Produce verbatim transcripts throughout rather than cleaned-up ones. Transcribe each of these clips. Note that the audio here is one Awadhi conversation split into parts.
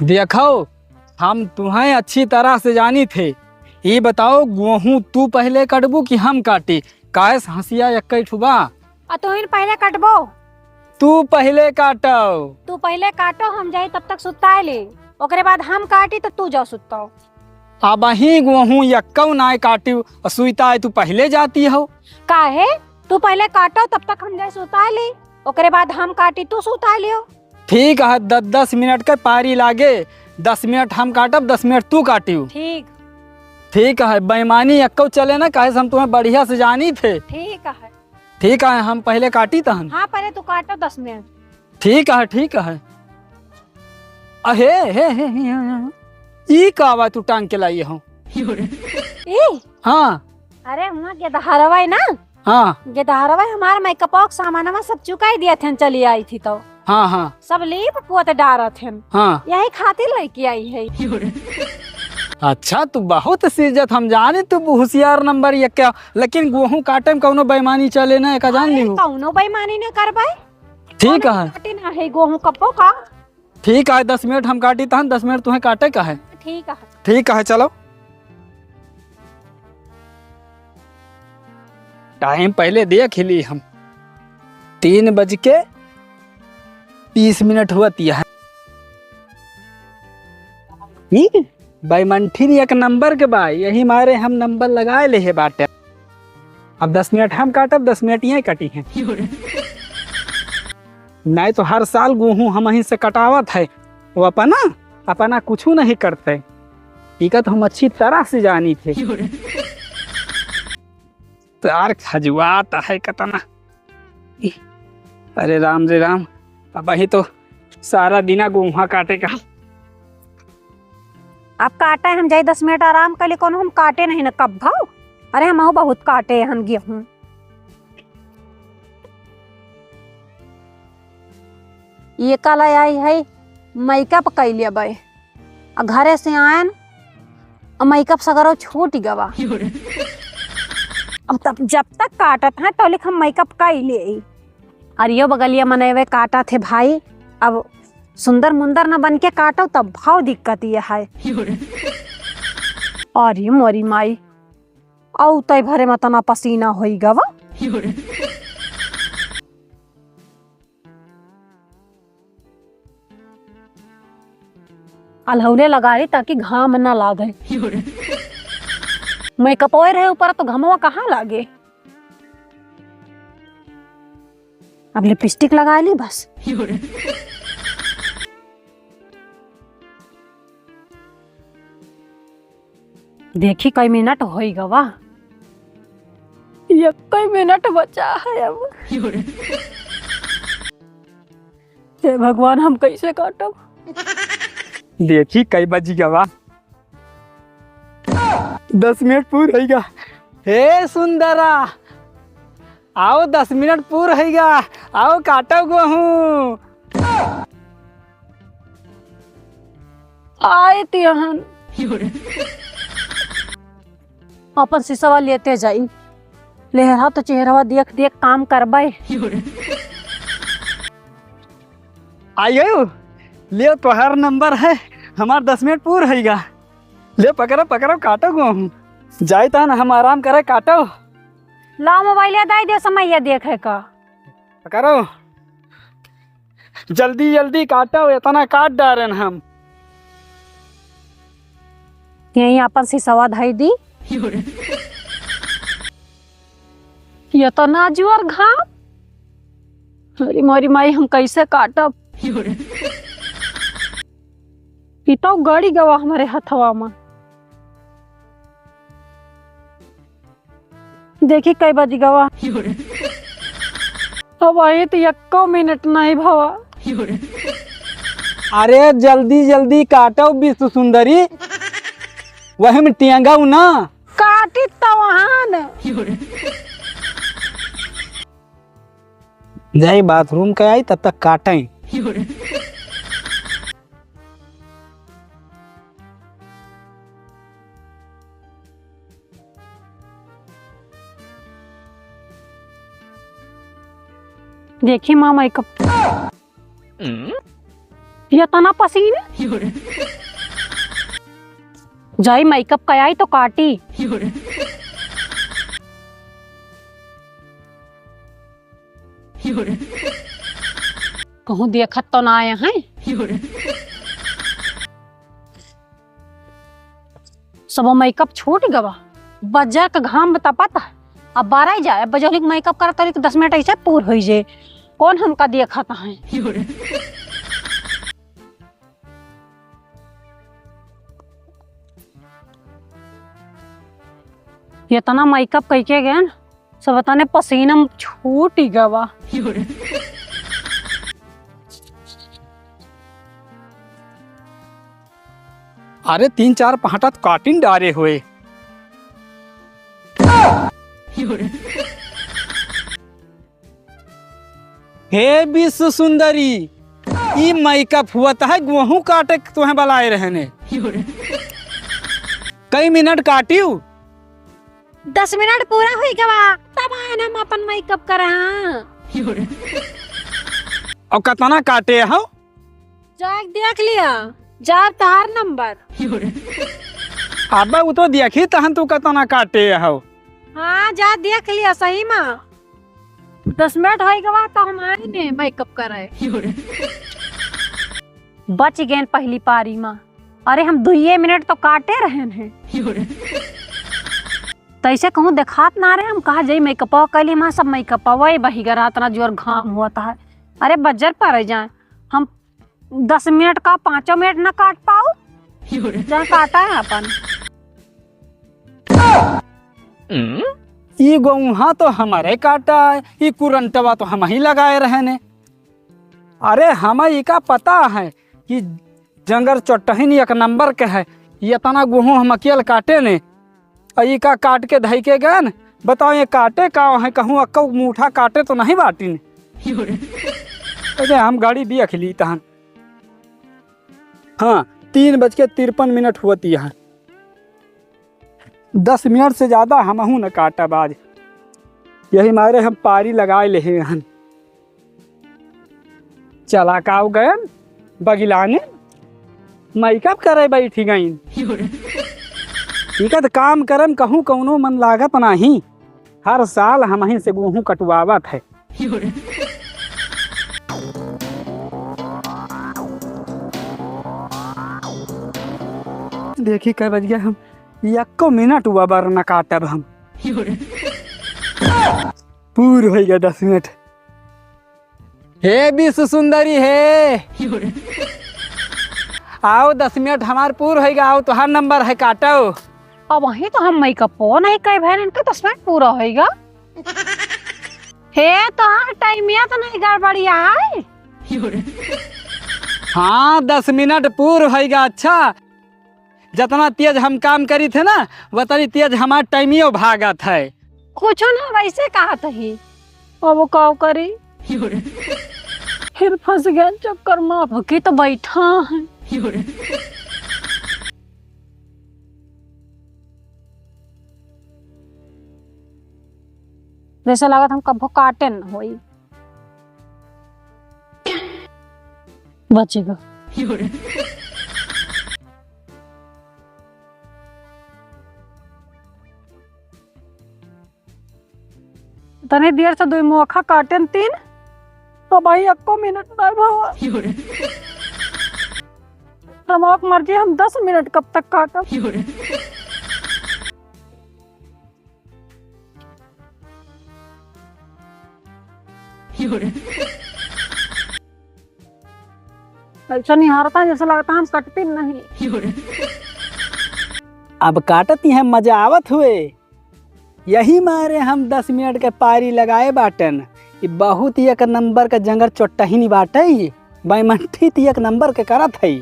देखो, हम तुहैं अच्छी तरह से जानी थे। ई बताओ, गोहूँ तू पहिले कटबू कि हम काटी? काहे से हँसिया एक्कै ठुबा? आ तुहिन पहिले कटबो। तू पहिले काटो। तू पहिले काटो, हम जाई तब तक सुताए ली। ओकरे बाद हम काटी तो तू जाओ सुताओ। अबहीं गोहूँ एक्कौ नाय काटिउ, सुइताए तू पहिले जाती हो। काहे? तू पहिले काटो, तब तक हम जाए सुताए ली। ओकरे बाद हम काटी, तू सुताए लियो। ठीक है, दस दस मिनट के पारी लागे, दस मिनट हम काटब, दस मिनट तू काटियो। ठीक। ठीक है, बेईमानी एक्कौ चले ना, काहे से हम तुहैं बढ़िया से जानी थे। ठीक है। ठीक है, हम पहिले काटी तहन। हाँ, पहिले तू काटो दस मिनट। ठीक है, ठीक है। अहे, हे, हे, हे, हे, हे। ई का बा तू टांग के लाई हो? ई? हाँ। अरे, हुआँ गेदहरवा है ना? हाँ। गेदहरवा हमार मेकअप के सामानवा सब चुकाई दिया थे, चली आई थी तो। हाँ, हाँ। सब लीप पोत डारत हन। हाँ। यही खातिर लेके आई है। अच्छा, तू बहुत सीजत, हम जानी तू होशियार नंबर एक क्या, लेकिन गोहूँ काटे में कौनो बेईमानी चले ना, एका जान अरे, ली हो। कौनो बेईमानी न करबै। ठीक कौनो है। काटे ना है गोहूँ कब्बो का। ठीक है, दस मिनट हम काटी तहन, दस मिनट तुहैं काटे का है। ठीक है। ठीक है, चलो। टाइम पहिले देख ही ली हम, तीन बज के तीस मिनट हुआ तिया है। ई बैमंठिन एक नंबर के बा, यही मारे हम नंबर लगाए ले हे बाटे। अब दस मिनट हम काटब, दस मिनट यहीं कटी हैं। नहीं तो हर साल गोहूँ हमहीं से कटावत है, वो अपना, अपना कुछू नहीं करते। इका तो हम अच्छी तरह से जानी थे। तार खजुआत है कतना। अरे राम रे राम, अबहीं तो सारा दिना गोहूँ काटे का। अब काटे हम जाई दस मिनट आराम कर ले, कौनो हम काटे नहीं न कब भाव। अरे हमहू बहुत काटे हन गेहूँ। ये काला आई है, मेकअप कैले बे। आ घरे से आयन, आ मेकअप सगरो छूट गवा। अब तब जब तक काटत हैं, तौलिक हम मेकअप कई ले। अरे यो बगलिया मनैवे काटत है भाई, अब सुंदर मुंदर न बन के काटो, तब भाव दिक्कत ये है। अरे मोरी माई, औ तै भरे में तना पसीना होई गवा। अलहौले लगा ली ताकि घाम ना लागे। मेकअप ओए रहे ऊपर तो घमवा कहाँ लागे। अब लिपस्टिक लगा ली बस। देखी कई मिनट होई गवा। एक्कै मिनट बचा है अब। हे भगवान, हम कैसे काटब? देखी कई बजी गवा। दस मिनट पूर होई गा। हे सुंदरा, आओ, दस मिनट पूर होई गा, आओ काटो गोहूँ। आए तिहन। अपन सिसवा लेते जाई। लेहरा तो चेहरवा देख देख काम करबै। आयो, ले तोहार नंबर है, हमार दस मिनट पूर होई गा। ले पकड़ो, पकड़ो, काटो गोहूँ। जाई तहन हम आराम करे, काटो। ला मोबाइल दे दे, समय ये देखे का। करो, जल्दी जल्दी काटो, इतना काट डारेन हम। यहीं अपन सिसवा धई दी। इतना जोर घाम। अरे मोरी माई, हम कैसे काटब? ई तो गड़ी गवा हमरे हथवा में। देखी कई बज गवा। अब आई तो यक्को मिनट नहीं भवा। अरे जल्दी जल्दी काटो विश्व सुंदरी, वही में टेंगाऊ ना। काटी तवहान। जाई बाथरूम के आई, तब तक काटें। देखी माँ मेकअप। ये तना पसीने। जाई makeup कयाई तो काटी। कहूँ देखत तो ना आए हैं। सब makeup छूट गवा। बजर के घाम में तपत है। अब बारह ही जाए, अब बजौली के makeup करत करी तो दस मिनट ऐसे पूर होई जे। कौन हमका देखत है? इतना makeup कइके गए न, सब तने पसीना में छूट ही गवा। अरे तीन चार पहाटा तो काटिन डारे हुए। हे विश्व सुंदरी, ई makeup हुआ तो है, गोहूं काटे के तुम्हें बुलाए रहने। कई मिनट काटियो? दस मिनट पूरा हुई गवा, तब आए हम अपन makeup करा। और कतना काटे हो? जाके देख लिया, जा तहार नंबर। अब्बा वो तो देखी तहन तू कतना काटे हो। हाँ, जा देख लिया सही में। दस मिनट होई गवा तो हम आए ने makeup करे। बच गए पहली पारी में। अरे हम दुइये मिनट तो काटे रहन हैं। तैसे कहूँ देखात ना रहे, हम कहा जाई makeup कर ली, हम सब makeup वही बही गरा, इतना जोर घाम हुआ था। अरे बजर पर जाए, हम दस मिनट का पाँचों मिनट ना काट पाओ। जाए काटा है अपन। ई गोऊहा तो हमारे काटा है, ई कुरंटवा तो हम ही लगाए रहने। अरे हमें इका पता है कि जंगर चोट्टहिन एक नंबर के है, ये इतना गोहूं हम अकेल काटे ने, और इका काट के धई के गए न, बताओ ये काटे का है, कहूँ अक्को मूठा काटे तो नहीं बाटिन। अरे हम गाड़ी देख ली तहन। हाँ, तीन बज के तिरपन मिनट हुआ थी यहाँ। दस मिनट से ज्यादा हमहू न काटब आज, यही मारे हम पारी लगाए लेहे हन। चला काव गयन बगिलाने, makeup करे बैठी गईन। ठीक है, तो काम करम कहूँ कौनो मन लागत नाही। हर साल हमही से गोहूं कटवावत है। देखी कै बज गया, हम यक्को मिनट हुआ बार न काटब हम। पूर होइ गया दस मिनट। हे विश्व सुंदरी हे, आओ दस मिनट हमार पूर होइगा, आओ तोहार नंबर है काटो। अब वही तो हम makeup नहीं कई बहन, इनका दस मिनट पूरा होइगा। हे तोहार टाइमिया तो नहीं गड़बड़िया है? हाँ दस मिनट पूर होइगा। अच्छा, जतना तेज हम काम करी थे ना, वतनी तेज हमार टाइमियो भागत है। कुछो ना, वैसे कहत ही। अब वो काव करी? फिर फंस गया चक्कर में, अब की तो बैठा है। जैसे लागत हम कभो काटे न होई। बचेगा। तने देर से दुई मोखा काटेन तीन, तो भाई अक्को मिनट ना भवा। हम आप मर्जी, हम दस मिनट कब तक काटब? ऐसा निहारता जैसा लगता हम कटती नहीं। अब काटती हैं, मजा आवत हुए, यही मारे हम दस मिनट के पारी लगाए बाटन। ई बहुत ही एक नंबर के जंगर चोट्टहिनी बाटे, बैमंठी ती एक नंबर के करत है।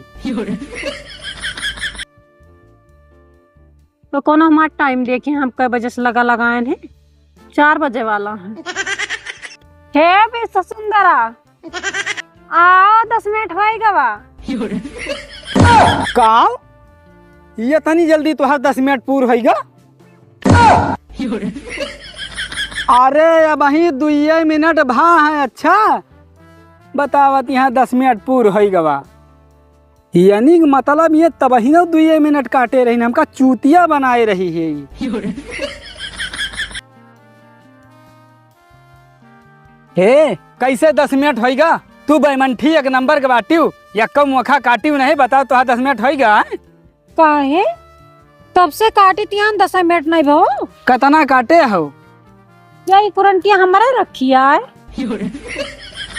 तो कोनो हमार टाइम देखे, हम कै बजे से लगा लगाएन है, चार बजे वाला है। हे विश्व सुंदरा, आओ, दस मिनट होई गवा। का? ये तनी जल्दी तोहार दस मिनट पूर होई गा? अरे, अबही दुइये मिनट भा है। अच्छा, बतावत यहाँ दस मिनट पूर होई गवा। यानी कि मतलब ये तबहिनो दुइये मिनट काटे रही, हमका चूतिया बनाए रही है ई। हे, कैसे दस मिनट होइगा? तू बैमंठी एक नंबर के बाटिउ, यक्को मोखा काटिउ नहीं, बताओ तोहार दस मिनट होइगा, हैं? काहे? तब से काटी तियान दस मिनट नहीं भो। कतना काटे हो? या ई कुरंटिया हमारा रखिया है।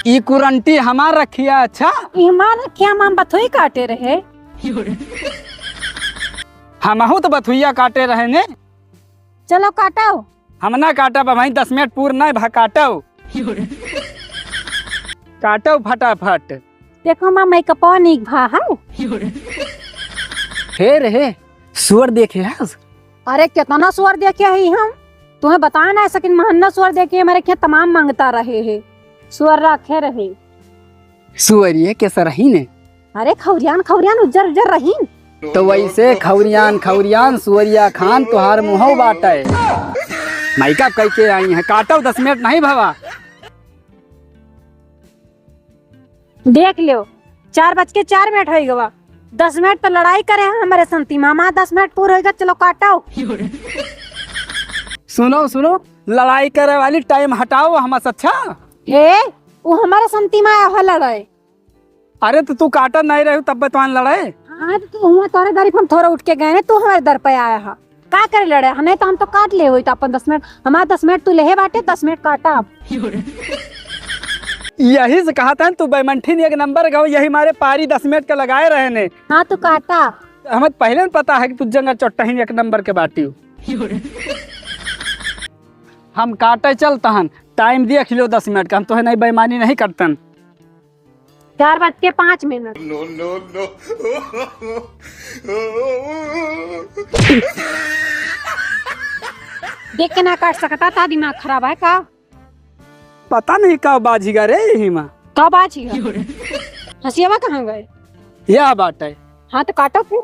ई कुरंटी हमार रखिया, अच्छा? ई हमार रखिया, हम बथुई काटे रहे। हमहू तो बथुइया काटे रहे ने। चलो काटो। हम ना काटब, अब दस मिनट पूर नहीं भा काटो। काटो फटाफट। देखो माँ, मेकअपवा नीक भा है। हे रे, सुअर देखे हस? अरे, केतना सुअर देखे ही हम, तुम्हें बता ना सकिन, महन्ना सुअर देखे, हमारे खेत तमाम मांगता रहे है, सुअर रखे रहे। सुअरिया के सरही ने। अरे, खौरियान, खौरियान, उज्जर, उज्जर रहीन। तो वैसे खौरियान, खौरियान, सुअरिया खान, तोहार मुँहौ बाटे। मेकअप कइके आई हैं, काटो, दस मिनट नहीं भवा। देख लो, चार बज के चार मिनट होइ गवा। दस मिनट तो लड़ाई करे हैं हमारे संती मामा, दस मिनट पूर होइगा, चलो काटो। सुनो, सुनो, लड़ाई करे वाली टाइम हटाओ, हम अच्छा। ए, वो हमारे संती माँ आया है लड़ाई। अरे तो तू काटत नहीं रहे तब बतवान लड़े। हाँ, तो तू हुआ तोरे दर पर हम थोड़ा उठ के गए ने, तू हमारे दर पे आया है। का करे लड़े? हाँ, नहीं तो हम तो काट ले होई तो अपन दस मिनट, हमारा दस मिनट तू लेहे बाटे, दस मिनट काटा अब। यही से कहा था तू बैमंठिन एक नंबर गौ, यही मारे पारी दस मिनट के लगाए रहे ने। हाँ, तू काटा। हमें पहले न पता है कि तू जंगल चोट्टहिन एक नंबर के बाटी हो। हम काटे चलता हन, टाइम देख लो दस मिनट का, हम तोहे नहीं बेईमानी नहीं करतन। चार बज के पाँच मिनट। No, no, no। देख के ना काट सकता था, दिमाग खराब है का? पता नहीं का बाझी गा रे यही मा। का बाझी गा? हंसियावा कहाँ गए? यह बात है। हाँ तो काटो फिर।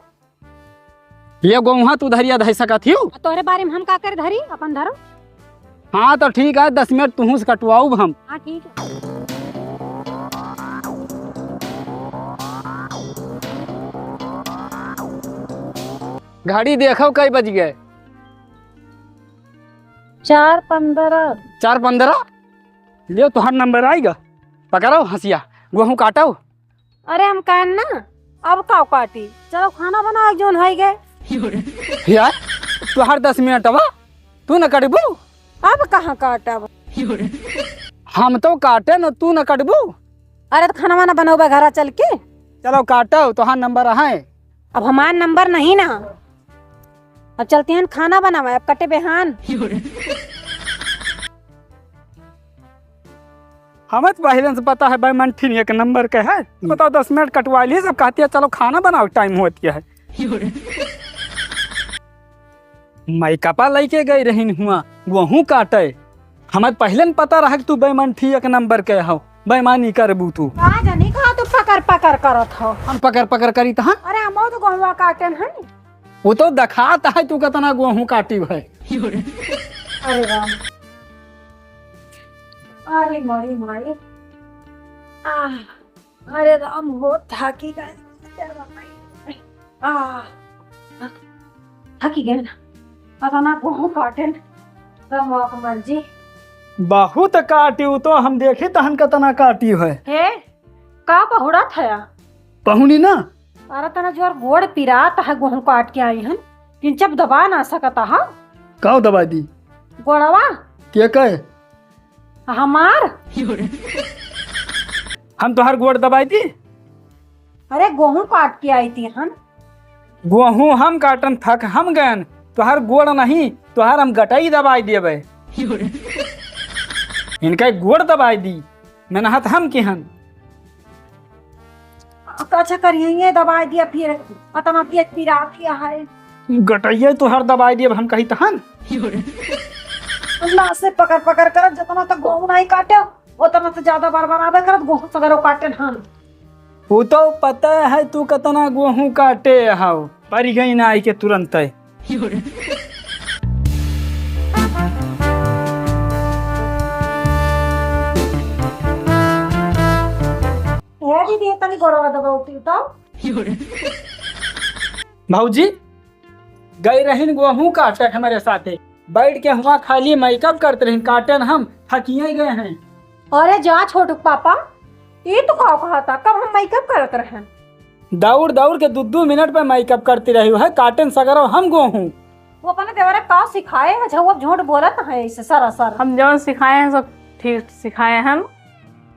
ये गोहुआ तू धरिया धइ सकत हियो? तोहरे बारे में हम का करे धरी, अपन धरो। हाँ तो ठीक है, दस मिनट तुहूँ से कटवाउब हम। हाँ ठीक है। घड़ी देखो कई बज गए। चार पंद्रह। चार पंद्रह? लियो तोहार नंबर आइगा। पकड़ो हंसिया, गोहूँ काटो। अरे हम काट ना, अब का काटी? चलो खाना बनाओ, जौन होइ गए। यार, तोहार दस मिनट बा, तू न कटबू? अब कहाँ काटब? हम तो काटे न, तू न कटबू? अरे तो खाना वाना बनौबा घरा चल के। चलो काटो, तोहार नंबर है। अब हमार नंबर नहीं ना, अब चलते हैं खाना बनावे, अब कटे बिहान। हमें तो पहले से पता है बैमंठिन एक नंबर के है। बताओ, दस मिनट कटवा लिए, सब कहती है चलो खाना बनाओ, टाइम होती है। मैं कपा लइके गई रहीन हुआ, गोहूँ काटे। हमें पहले न पता रहा कि तू बैमंठी एक नंबर के हो, बेईमानी करबू तू। का जानी का तू पकर पकर करत हो। हम पकर पकर करी तहाँ? अरे हम तो गोहुआ काटेन है। वो तो दिखात है तू कितना गोहूँ काटी है। अरे राम, अरे मरी माई, आह, अरे राम हो, थाकी गए, आ, थाकी गए ना, पता ना गोहूँ काटेन, राम आपकी मर्जी। बहुत काटी, वो तो हम देखी तहन कितना काटी है। हे, का बहुड़ा थया? पहुनी ना। अरे तना जोर गोड़ पिरात है, गोहूँ काट के आई हन, किंचब दबा ना सकत हा। काव दबा दी? गोड़वा। के कहे? हमार। हम तोहार गोड़ दबाई दी? अरे गोहूँ काट के आई थी हन। गोहूँ हम काटन थक हम गयन, तोहार गोड़ नहीं, तोहार हम गटई दबाई देबे। इनका गोड़ दबाई दी, मेहनत हम किहन। अच्छा करिए, ये दबाई दिया फिर, अतना पेट पिरात है। गटइया तोहार दबाई दिया, हम कही तहन। ना से पकड़ पकड़ कर, जितना तो गोहूँ नहीं काटे, उतना तो ज्यादा बार बार आवे करत, गोहूँ सगरो काटे हन। वो तो पता है तू कितना गोहूँ काटे हव, परी गई ना आई के तुरंत है। ए दीदी, तनी गोड़वा दबाओ ती तो। भौजी, गई रहिन गोहूँ काटे हमरे साथे, बैठ के हुआँ खाली मेकअप करत रहिन, काटेन हम थकिए गए हैं। अरे जा छोटू पापा, ई तो का कहा था, कब हम मेकअप करत रहन? दौड़ दौड़ के दू दू मिनट पे मेकअप करती रही है, काटेन सगरो हम गोहूँ। वो अपने देवरे का सिखाए है, जो वो झूठ बोलत है ऐसे सरासर। हम जौन सिखाए हैं सब ठीक सिखाए हैं।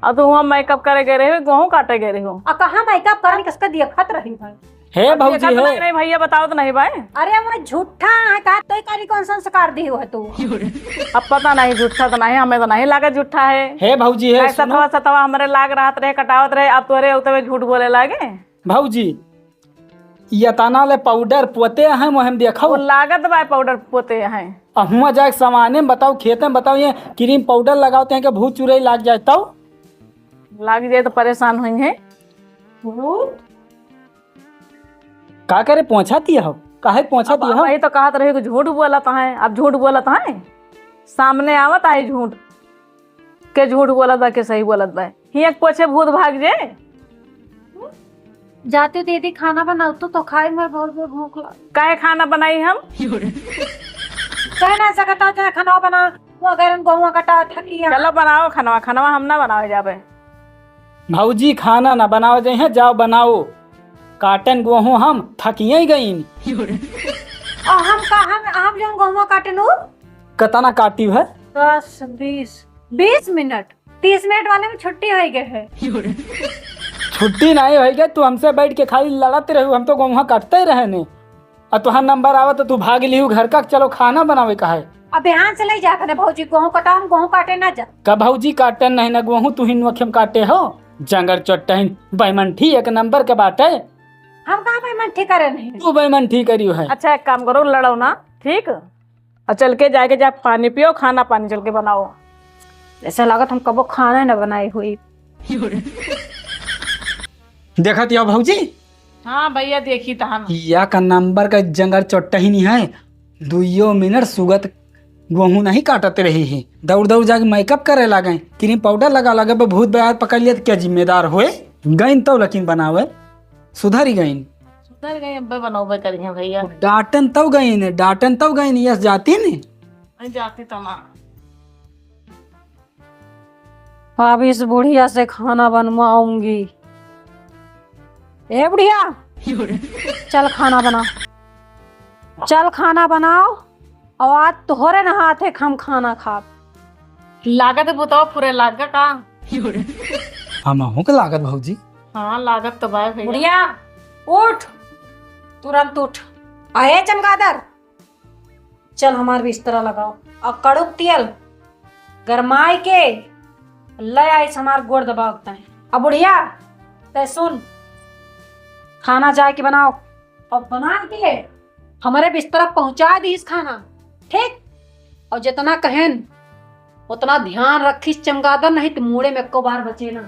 अब तो हुआँ मेकअप करे गए रहे, गोहूँ काटे गए रहे हो। आ कहाँ मेकअप करन, किसका देखत रही है? हे अब भौजी, देखत हे। नहीं रही भैया, बताओ तो नहीं भाई। अरे वो झूठा है का, तो करी कौन संस्कार दी हुआ तू? अब पता नहीं झूठा तो नहीं, हमें तो नहीं लगा झूठा है। हे भौजी, हे ऐसा सुनो। थवा सतवा हमरे लाग रहत रहे, कटावत रहे, अब तोरे उतवे झूठ बोले लागे। भौजी, ये तना ले पाउडर पोते हैं, वो हम देखो। वो लागत बा पाउडर पोते हैं। अब हुआँ जाके सामाने में बताओ, खेते में बताओ, ये क्रीम पाउडर लगावते हैं कि भूत चुरई लाग जाए तब? लाग जाए तो परेशान होइहैं। भूत? का करे पोंछा दिया हो? काहे पोंछा अब दिया हो? वही तो कहत रही कि झूठ बोलत है, अब झूठ बोलत है, सामने आवत है झूठ। के झूठ बोलत बा, के सही बोलत बा। हियाँ के पोछे भूत भाग जे। जाती दीदी खाना बनाओ तो, तो खाई, मैं बहुत जोर भूख लग। काहे खाना बनाई हम? कह ना सकता थे खाना बना, वो अगर हम गोहुआ कटा थकी है। चलो बनाओ खाना, खाना हम ना बनावे जाबे। भौजी खाना ना बनावे जाए हैं, जाओ बनाओ। काटन गोहूँ हम थकिए गईन। और हम का, हम, हम जौन गोहुआ काटन उ? कतना काटी है? दस, बीस, बीस मिनट। तीस मिनट वाले में छुट्टी होइ गए है। छुट्टी नहीं होइ गए, तू हमसे बैठ के खाली लड़त रहू, हम तो गोहुआ काटते ही रहे ने। और तुहार नंबर आवा तो तू भाग लिहू घर का, चलो खाना बनावे का है। अब बिहान से ले जा कने भौजी गोहूँ कटाओ, हम गोहूँ काटे ना जा। का भौजी काटे नहीं ना गोहूँ, तू ही नोखे में काटे हो। जंगर चोट्टहिन बैमंठी एक नंबर के बाटे। हम कहाँ बैमंठी करे नहीं? तू बैमंठी करियो है। अच्छा एक काम करो, लड़ो ना, ठीक? और चल के जाके जा पानी पियो, खाना पानी चल के बनाओ। ऐसा लागत हम कबो खाना ही ना बनाई हुई। देखत या भौजी? हाँ भैया, देखी त हम। या का नंबर का जंगर चोट्टहिन है, दुइयो मिनट सुगत गोहूँ नहीं काटत रही है, दौड़ दौड़ जाके मेकअप करे लागे, क्रीम पाउडर लगा लगे, अब भूत बयार पकड़ लिया तो क्या जिम्मेदार होए? गईन तो लेकिन बनावे, सुधर गईन। सुधर गई, अब्बे बनौबे करिहे भैया। डांटन तब गईन, डांटन तब गईन, यस जाती ने। नहीं जाती तो ना। अब इस बुढ़िया से खाना बनवाऊंगी। ए बुढ़िया, चल खाना बना, चल खाना बनाओ। और आज तोहरे न हाथे हम खाना खाब। लागत है भूतवा फुरे लाग गा का? हम अहूँ के लागत भौजी। हाँ, लागत तो बा भैया। बुढ़िया, उठ, तुरंत उठ। अहे चमगादर, चल हमार बिस्तरा लगाओ। और कड़ुक तेल गरमाई के ले आइस हमार गोड़ दबाव तय। अब बुढ़िया, तय सुन, खाना जाए के बनाओ। और बना के हमरे बिस्तरा पहुँचा दीस खाना, ठीक? और जितना कहेन, उतना ध्यान रखीस चमगादर, नहीं तो मूड़े में एको बार बचे ना।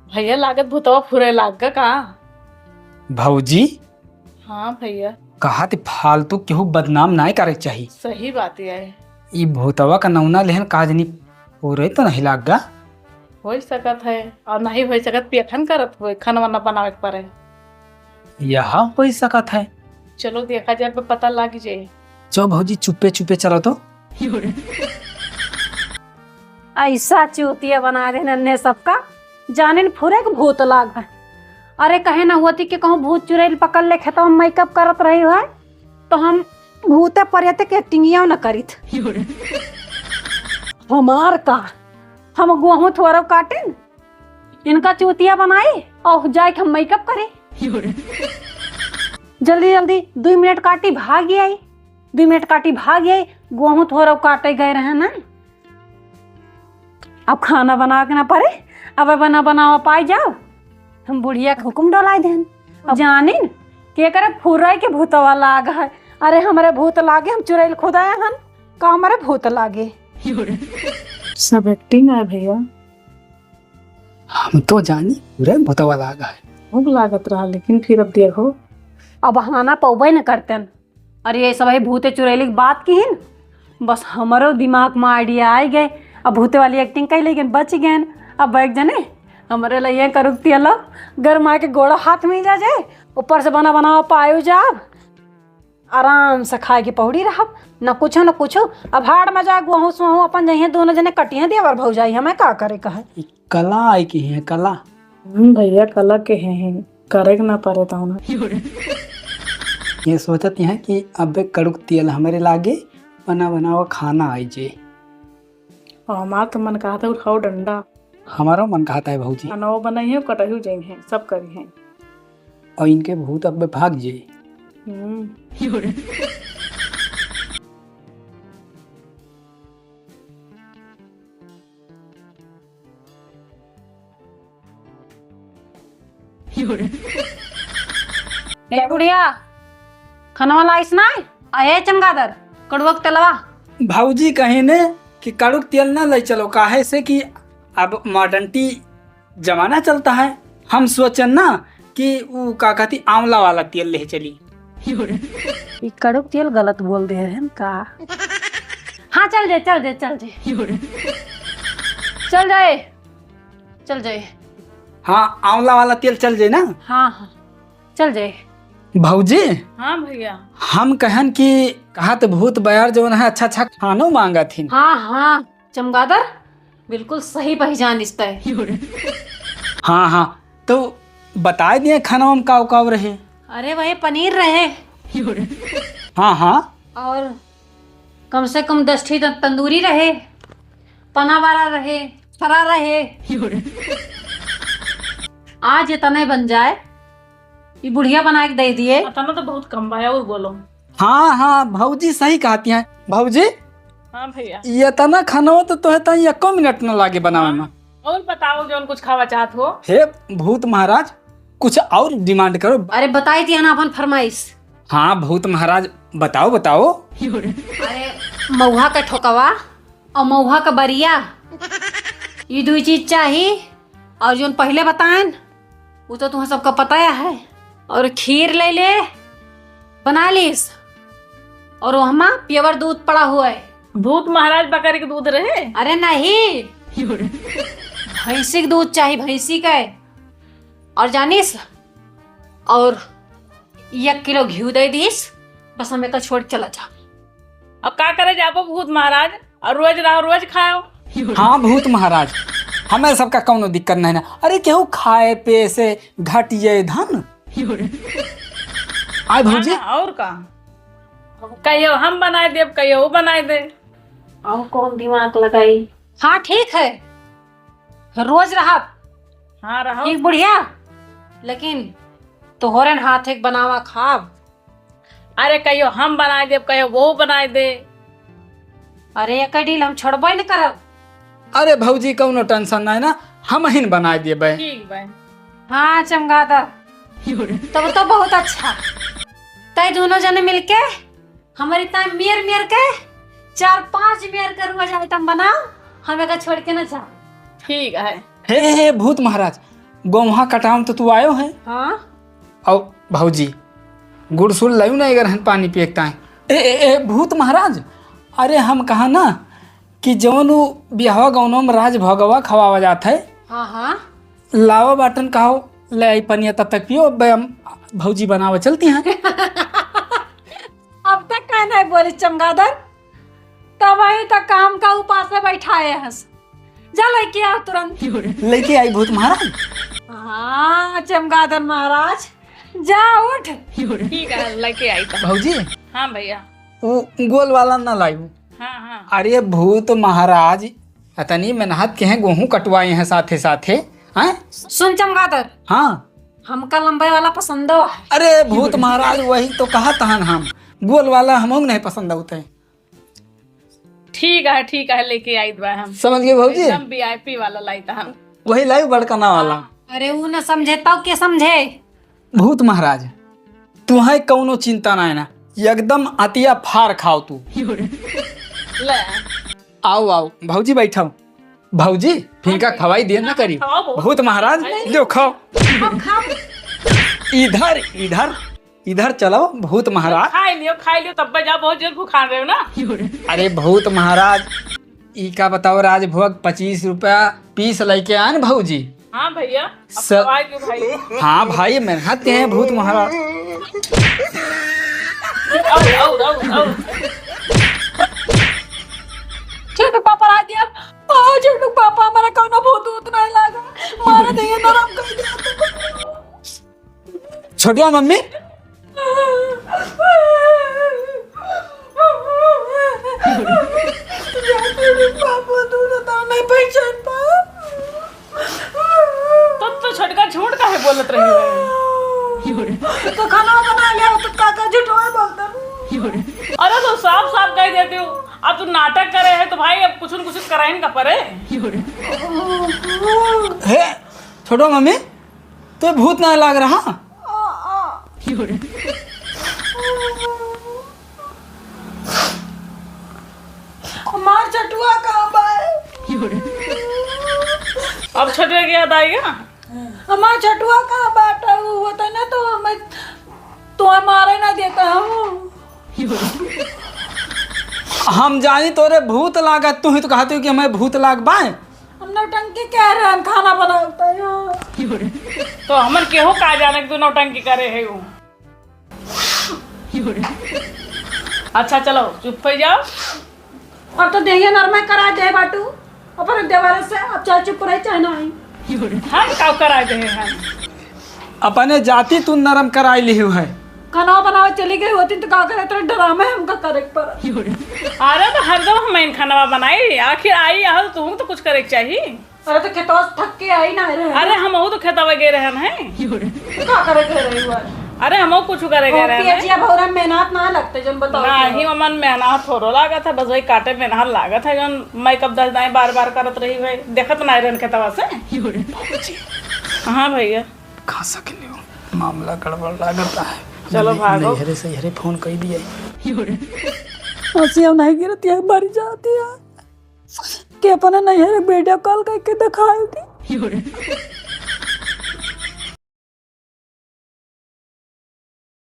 भैया, लागत भूतवा फुरे लाग गा का? भौजी? हाँ भैया। कहा थे फालतू केहू बदनाम नाय करे के चाही। सही बात है। ई भूतवा का नौना लेहन का जनी पूरे तो नहीं लाग गा। होइ सकत है, और नहीं होइ सकत, पेठन करत होए, खाना वाना बनावे के परे। यह होइ सकत है। चलो देखा जाए, पता लाग जाए। चलो भौजी, चुप्पे चुप्पे चलो तो। ऐसा चूतिया बना देन अन्ने सबका, जानिन फुरे के भूत लाग है। अरे कहे ना हुआ थी कि कहूँ भूत चुड़ैल पकड़ ले खेतवा में मेकअप करत रही है, तो हम भूते प्रेत के एक्टिंगिया न करित। हमार का, हम गोहूँ थोड़ा काटिन, इनका चूतिया बनाई और जाए के हम मेकअप करी। जल्दी जल्दी दुई मिनट काटी भाग आई, दुई मिनट काटी भाग आई, गोहूँ थोड़ा काटे गए रहे ना। अब खाना बनावे के ना परे, अब बना बनावा पाई जाओ, हम बुढ़िया के हुकुम डोलाई देन। अब जानिन के करे फुराई के भूतवा लाग है। अरे हमरे भूत लागे, हम चुड़ैल खुदाए हन, का हमरे भूत लागे? सब एक्टिंग है भैया। हम तो जानी पूरे भूतवा लाग है। भूख लागत रहा, लेकिन फिर अब देखो। अब बहाना पौबे न करतन। अरे ये सब है भूते चुड़ैली की बात किहिन, बस हमरो दिमाग में आइडिया आई गए। अब भूते वाली एक्टिंग कही, लेकिन बच गए। अब एक जने हमरे लइहे करुक तेल, गरमा के गोड़ो हाथ में जा जाए, ऊपर से बना बनावा पायो जाब, आराम से खाए के पहुड़ी रहब, न कुछो न कुछो। अब हाड़ में जाए गोहूँ सोहूँ अपन जइहे, दोनों जने कटिहे देवर भौजाई, हमें का करे कहे। ई कला आई के हैं, कला। हम्म, भैया कला के हैं, हैं, करे के ना परे तौन। ये सोचत हैं कि अब कड़ुक तेल हमरे लागे, बना बनावा खाना आई जे। और हमार तो मन कहत है उठाओ डंडा। हमारो मन कहत है भौजी। अनौ बनइहे, कटहु जइहे, सब करिहे। और इनके भूत अब भाग जे। हम्म। ए बुढ़िया, खनवा लाइस ना? आ ए चमगादर, कड़ुआ के तेलवा। भौजी कहिन कि कड़ुक तेल ना लइ चलो, काहे से कि अब modernity जमाना चलता है। हम सोचन ना कि उ का कहती, आंवला वाला तेल ले चली। ई कड़ुक तेल गलत बोल दे रहन का? हाँ, चल जाए, चल जाए, चल जाए। चल जाए, चल जाए। हाँ, आंवला वाला तेल चल जाए ना। हाँ, हाँ, चल जाए। भौजी। हाँ भैया। हम कहन कि कहत भूत बयार जौन है, अच्छा अच्छा खानो मांगत हिन। हाँ, हाँ, चमगादर, बिल्कुल सही पहचान इस तय। हाँ, हाँ, तो बताए दिए खाना में काव काव रहे। अरे, वही पनीर रहे। हाँ, हाँ। और कम से कम दस ठी त-, तंदूरी रहे, पनावारा रहे, फरा रहे। आज इतने बन जाए, ई बुढ़िया बना के दे दिए। इतना तो बहुत कम बा, और बोलो। हाँ, हाँ, भौजी सही कहती हैं। भौजी, हाँ भैया। ये तना खाना तो तोहे ताई एको मिनट न लागे बनावे में। और बताओ, जौन कुछ खावा चाहत हो। हे भूत महाराज, कुछ और demand करो। अरे, बताई दिया ना अपन फरमाइश। हाँ, भूत महाराज, बताओ, बताओ। अरे, महुआ का ठोकवा और महुआ का बरिया, ये दुई चीज चाही। और जौन पहिले बताएन, वो तो तुम्हें सबका पता है। और खीर ले ले, बना लीस। और वहमा pure दूध पड़ा हुआ है। भूत महाराज बकरी के दूध रहे? अरे नहीं, भैंसी के दूध चाही, भैंसी का। और जानिस, और एक किलो घी दे दीस, बस हमें का छोड़ के चला जा। अब का करे जाबो भूत महाराज, और रोज रहो, रोज खाओ। हाँ भूत महाराज, हमें सबका कौनो दिक्कत नहीं ना। अरे केहू खाए पे से घटिए धन। आए भौजी। हाँ, और का? कहियो हम बनाए देब, कहियो वो बनाए दे। और कौन दिमाग लगाई? हाँ ठीक है, रोज रहब। हाँ रहो। ठीक बुढ़िया, लेकिन तोहरे हाथ एक बनावा खाब। अरे कहियो हम बनाए देब, कहियो वो बनाए दे। अरे एक डील हम छोड़बे न करब। अरे भौजी कौनो tension नहीं ना, हम हिन बनाए देबे। ठीक बा। हाँ चमगादर, तब तो बहुत अच्छा। तै दोनों जने मिलके हमारी ताई मेर मेर के चार पांच मेर के रोज item बनाओ, हमें का छोड़ के ना जाओ। ठीक है। हे, हे, हे, भूत महाराज, गोम्हा कटाम तो तू आयो है। हाँ। और भौजी, गुड़ सुड़ लायू ना, अगर हम पानी पिए के ताई। ए, ए, ए, भूत महाराज, अरे हम कहा ना कि जौन उ बियाहवा गौनवा में राज भोगवा खवावा जात है। हाँ, हाँ। लावा बाटन कहो, ले आई पनिया, तब तक पियो, अब हम भौजी बनावा चलती हैं। अब तक का नहीं बोली चमगादर, तब वही तक काम का उपासे बैठाए हस। जा लेके आ तुरंत। लेके आई भूत महाराज। हाँ चमगादर महाराज, जा उठ। ठीक है, लेके आई तो। भौजी। हाँ भैया। वो गोल वाला ना लायू। हाँ, हाँ। अरे भूत महाराज, अतनी मेहनत के हैं, गोहूं कटवाए हैं साथे साथे, हैं? सुन चमगादर। हाँ। हमका लंबे वाला पसंद हो। अरे भूत महाराज, वही तो कहत हन हम, गोल वाला हमहू नहीं पसंद होते। ठीक है, ठीक है, लेके आइत बा हम। समझ गए भौजी? एकदम VIP वाला लाइत हम। वही लायू बड़कना वाला। अरे ऊ ना समझे तब के समझे? भूत महाराज, तुहे कौनो चिंता ना है ना, एकदम अतिया फार खाओ तू। ले। आओ, आओ, भौजी बैठाओ। भौजी, फिंका खवाई दिए ना करी। खाओ। भूत महाराज, अरे। लो खाओ। खाओ, खाओ। इधर, इधर, इधर चलो, भूत महाराज। खाई लियो, खाई लियो, तब जा, बहुत जोर भुखान रहे हो ना। अरे भूत महाराज, ई का बताओ, राजभोग पच्चीस रुपया piece लेके आन भौजी। हाँ भैया, अब सर। कब आए क्यों भाई? हाँ भाई, मेहनत के हैं भूत महाराज। और, और, और, और। छोटू पापा आ गया। ओ छोटू पापा, हमारा कौनो भूत वूत नहीं लागा। मारा नहीं है, नरम कर दिया। छोटुआ मम्मी। बाबू, तू तो नहीं पहचान पा। तो, तो छोटका झूठ काहे बोलत रही है? तो खाना बना लिया, तो काका झूठ में बोलता। अरे तो साफ साफ कह देती हूँ, अब तू नाटक करे है तो भाई अब कुछ न कुछ कराइन का परे। हे, छोटो मम्मी, तो भूत ना लाग रहा। हमार छठुआ कहाँ बा? अब छठुआ के याद आएगा। हमार छठुआ कहाँ बाटा? वो होता ना तो हमें, तो हमारे ना देता हम। हम जानी तोरे भूत लागत, तू ही तो कहती हो कि हमें भूत लाग बाए। हम नौटंकी कह रहे हैं, खाना बनावता है। तो हमन केहू का जाने कि तू नौटंकी करे है वो। अच्छा चलो चुप हो जाओ। अब तो देहिया नरमे करा दे बाटू अपन देवर से, अब चाहे चुप रहे चाहे नहीं। हम का करा दे हैं? अपने जाति तू नरम कराई लिहू है। खाना बनावे चली गई होती तो का करे, तेरे ड्रामे हमका करे के पड़ा। अरे तो हरदम हम इन खाना बनाई, आखिर आई आहल तुहू तो कुछ करे के चाहिए। अरे तो खेतवा से थक के आई ना रहे। अरे हमहू तो खेतवा गए रहन है। तो का करे के रही हुआ? अरे हमहू कुछ करे गए रहन है। पियजिया भौरा मेहनत ना लगते जन बताओ। नहीं ममन मेहनत थोड़ो लागत है, बस वही काटे मेहनत लागत है जन मैं कब दस दाएं बार बार करत रही है, देखत ना रहन खेतवा से। हाँ भैया। कहाँ सके लियो? मामला गड़बड़ लागत है। चलो भागो। नैहरे से यहरे फोन कर दिया। हंसी अब नहीं गिरती है, मर जाती है। के अपने नैहरे वीडियो कॉल करके दिखाई दी।